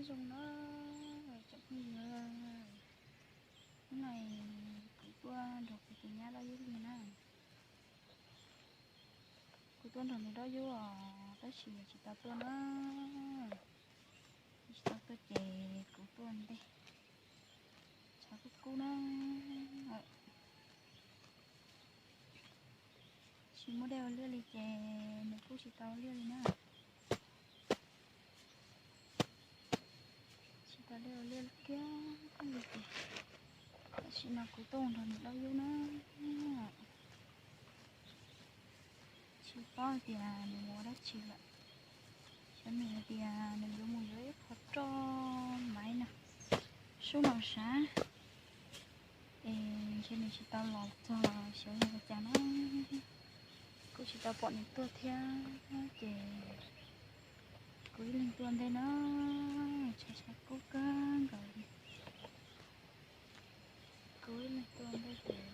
Nyob zoo na tsoom phooj ywg, hnub no kuv tuaj nrog kuv tus nyab dob yub liag na. Kuv tuaj nrog nws dob yub os, tab sis nws tsis tau tuaj na. Nws tsis tau tuaj ces kuv tuaj ntej. Tshav kub kub na. Tsis muaj dej ua liaj li ces nws kuj tsis tau liaj li na. Tsis tau dej ua liaj kiag li ces tam sim no kuv tuaj nrog nws dob yub na. Tsis paub hais tias nws mus ua dab tsi lawm. Xyov nws hais tias nws yuav mus yuav ib qho roj maiv no, sub no sav, es ntshe nws tsis tau los txog xyov yog ua cas na. Kuj tsis tau pom nws tuaj thiab ces kuv ib leeg tuaj ntej na. Tshav tshav kub kawg nkaus li. Kuv ib leeg tuaj ntej ces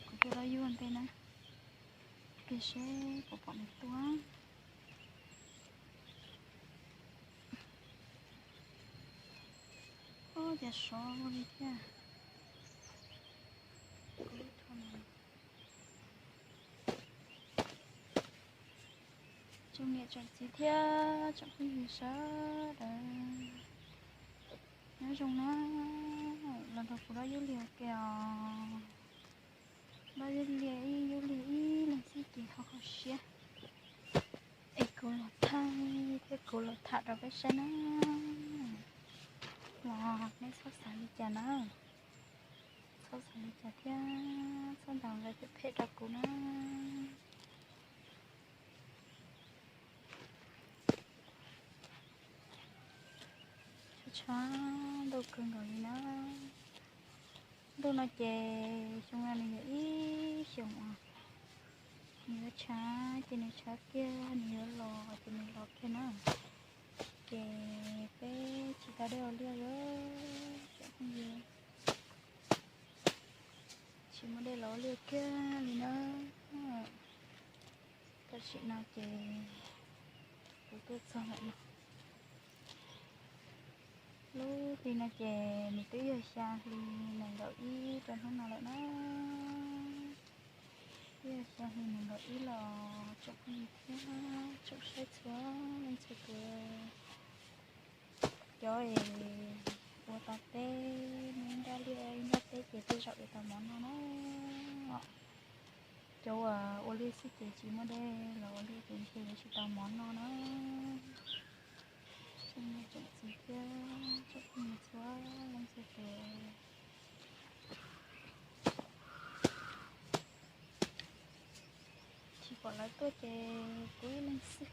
kuv tuaj dob yub ntej na. Pliag seb puas pom nws tuaj. Ub, cas sov li thiab. Tsoom niam tsoom txiv thiab tsoom phooj ywg sawv daws, nyob zoo na. Los nrog kuv dob yub liag ua ke os. Dob yub liag ib yub liag ib leeg xwb ces ho kho siab. Es kuv los thaij thiab kuv los tham rau peb saib na. Los nej txhob xav li cas na. Txhob xav li cas thiab txhob ntaus nqe phem phem rau kuv na. Tshav tshav ntuj kawg nkaus li na. Ntuj no ces xyoo no nws yog ib xyoos uas nws yuav tshav ces nws tshav kiag, nws yuav los ces nws los kiag na. Ces peb tsis tau dej ua liaj li, tsoom phooj ywg, tsis muaj dej los ua liaj kiag li na. Tam sim no ces kuv tuaj txog lawm no. Lub hli no ces nws twb yog xya hli nees nkaum ib rau hnub no lawm na. Twb yog xya hli nees nkaum ib los tsoom phooj ywg thiab tsoom saib txhua leej txhua tus. Cov es ua tau teb, nrab liaj nrab teb ces tej zaum yuav tau mov noj na. Cov uas ua liaj xwb ces tsis muaj dej los ua liaj ces ntshe yuav tsis tau mov noj na. Tsoom niam tsoom txiv thiab tsoom phooj ywg txhua leej txhua tus, tsis pom lawv tuaj ces kuv ib leeg xwb,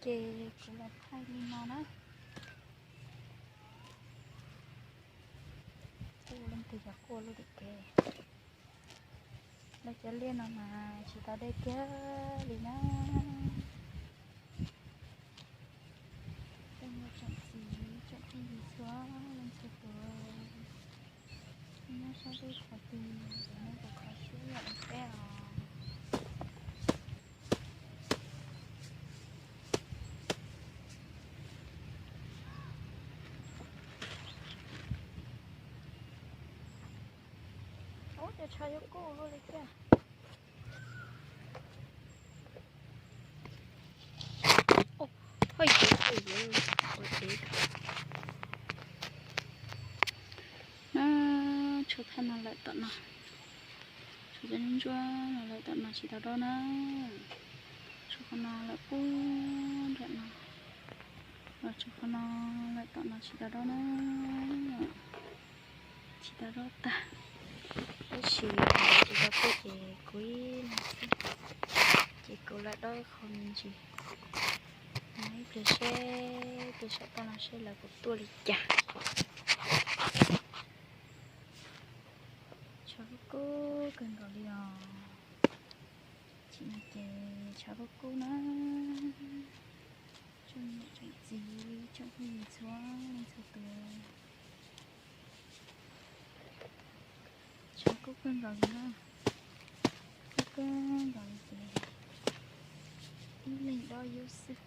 ces kuv los thaij li no na. Kuj leej twg cov quaj lub tim kev. Lawv cov liaj no mas tsis tau dej kiag li na. Tej niam tsoom txiv tsoom phooj ywg txhua leej txhua tus, nyob sab teb chaws twg los nej puas kho siab yam li peb os? Ub, cov tshav yuav kuj luaj li thiab. Ua tsev na, tshuav thaj no lawm tom no, tshuav cov ntsuab no lawm tom no tsis tau dob na. Tshuav qhov no lawm puag nram no, los tshuav qhov no lawm tom no tsis tau dob na. Tsis tau dob tag, tab sis tsis tau tuaj ces kuv ib leeg xwb, ces kuv lam dob ib qho me ntsis. Ib pliag seb pliag saum toj no seb lawv puas tuaj li cas. Tshav kub kub kawg nkaus li os. Tsim no ces tshav kub kub na. Tsoom niam tsoom txiv tsoom phooj ywg txhua leej txhua tus, tshav kub kawg nkaus li na. Kub kawg nkaus li ces ib leeg dob yub xwb.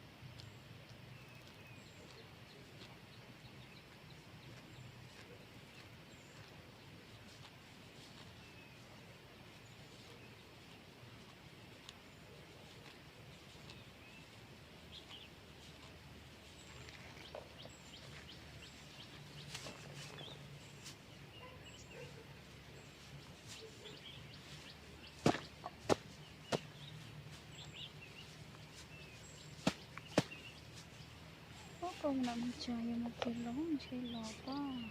Oj, lam mus tsev, yuav mus kev los ntshe los pob.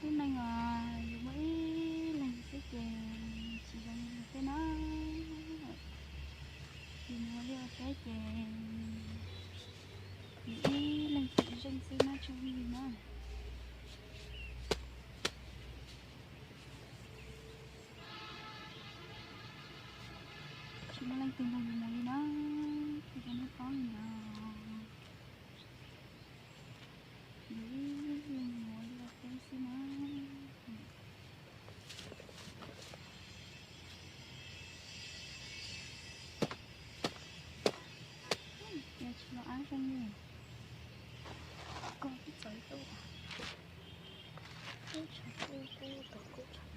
Lub neej os, yus muaj ib leeg xwb ces tsis zoo li luag tej na. Yus mus ua liaj ua teb ces yus ib leeg tsis zeej xwb na, tsis zoo li na. Tsis muaj leej twg nrog yus mus li na, kuv cov nej paub li ntawd. Yus ib leeg mus ua liaj ua teb xwb na. Yog tsis los ab zoo li, koj twb txawv tuaj, kub tshav kub kub tau kub tshav.